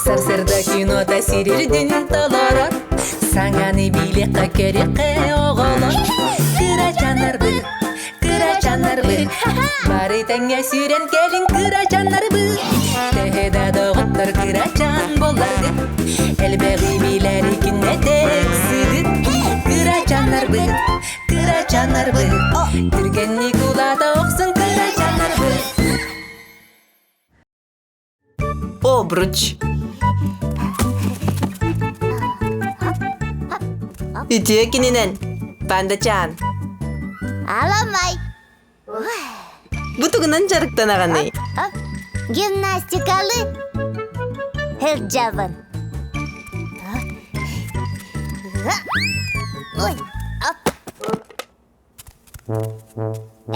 Сарсыарда кинота сирирдин толорор, Саҥаны билиэххэ көрүөххэ оҕолор. Кырачаннарбыт, кырачаннарбыт, Бары тэҥҥэ сүүрэн кэлиҥ кырачаннарбыт. Төһө да доҕоттор кырачан буолларгыт, Элбэҕи билэри күннэтэ ыксыгыт. Кырачаннарбыт, кырачаннарбыт, Түргэнник улаата охсун кырачаннарбыт. Обруч. Үтүө кининэн, пандачаан. Аламай. Бу тугунан дьарыктанаҕыный? Гимнастикалы сылдьабын. Ой, оп.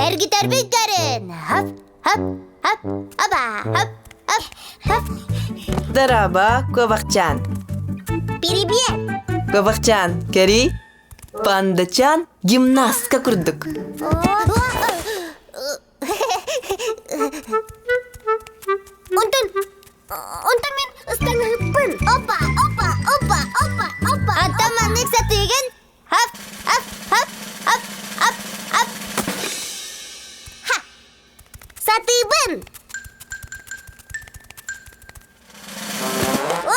Эргитэрбин көрүн. Хоп, хоп, хоп, оба, хоп, хоп, хоп. Дорообо, куобахчаан. Привет! Куобахчаан, кэрий. Пандачаан гимнастка курдук. Онтон, онтон мин ыстаныһыппын. Опа, опа, опа, опа, опа. Онтон маннык сатыыгын. Хоп, хоп, хоп, хоп, хоп, хоп. Ха! Сатыыбын!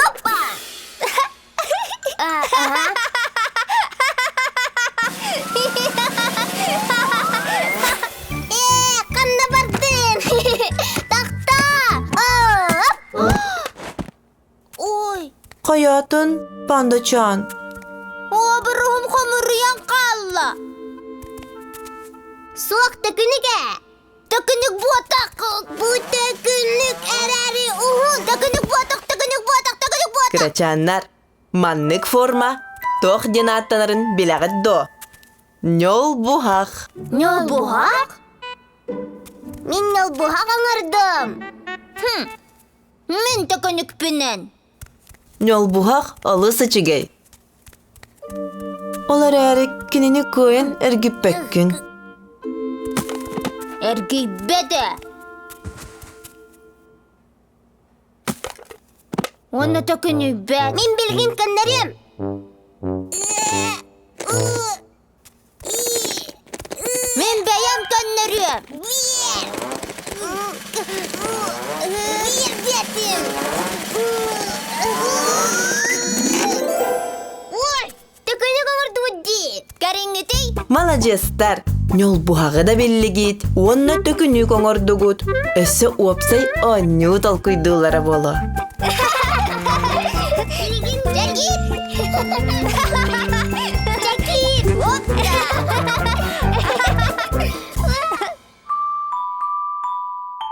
Опа! Ээ, ханна бардын? Тохтоо! Ой! Хайаатын, пандачаан? Обуруһум хомуруйан хаалла. Суох төкүнүк ээ. Төкүнүк буотах, бу төкүнүк эрээри уһун. Төкүнүк буотах, төкүнүк буотах, төкүнүк буотах. Кырачааннар, маннык форма туох диэн ааттанарын билэҕит дуо? Ньолбуһах. Ньолбуһах? Мин ньолбуһах оҥордум. Хм, Мин төкүнүкпүнэн. Ньолбуһах олус үчүгэй. Ол эрээри кинини кыайан эргиппэккин. Эргийбэт ээ. Уонна төкүнүйбэт. Мин билигин көннөрүөм. Мин бэйэм көннөрүөм. Биир диэтим. Ой, төкүнүк оҥордубут дии. Кэриҥҥитий? Маладьыастар! Ньолбуһаҕы да биллигит уонна төкүнүк оҥордугут. Өссө уопсай оонньуу толкуйдууллара буолуо. Дьэкиит! Дьэкиит!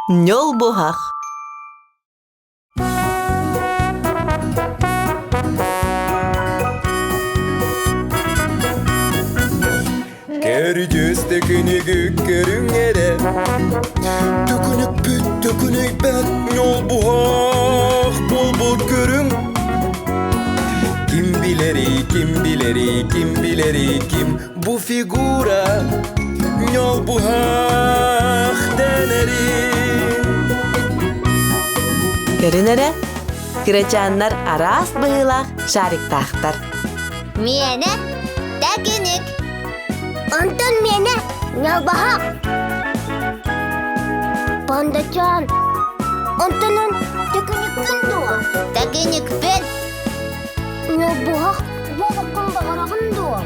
Ньолбуһах. Көрүдьүөс төкүнүгү көрүҥ эрэ Төкүнүкпүт төкүнүйбэт ньолбуһах буолбут көрүҥ Ким билэрий, ким билэрий, ким билэрий, ким бу фигура ньолбуһах дэнэрий Көрүн эрэ, кырачааннар араас быһыылаах шариктаахтар. Миэнэ тэкиник. Онтон миэнэ ньалбаһах. Пандачаан, онтон эн тэкиниккин дуо? Тэкиникпин. Ньалбаһах буолуоххун баҕараҕын дуо?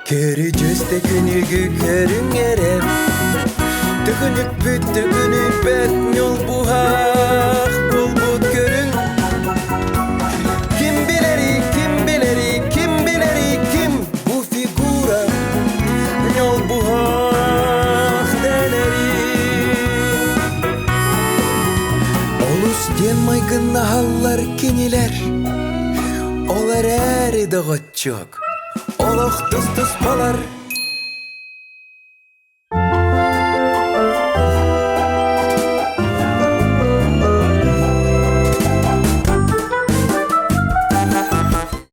Көрүдьүөс төкүнүгү көрүҥ эрэ Төкүнүкпүт төкүнүйбэт ньолбуһах буолбут көрүҥ Ким билэрий, ким билэрий, ким билэрий, ким бу фигура ньолбуһах дэнэрий Олус диэн майгыннаһаллар кинилэр Ол эрээри доҕоччуок Олох тус-туспалар.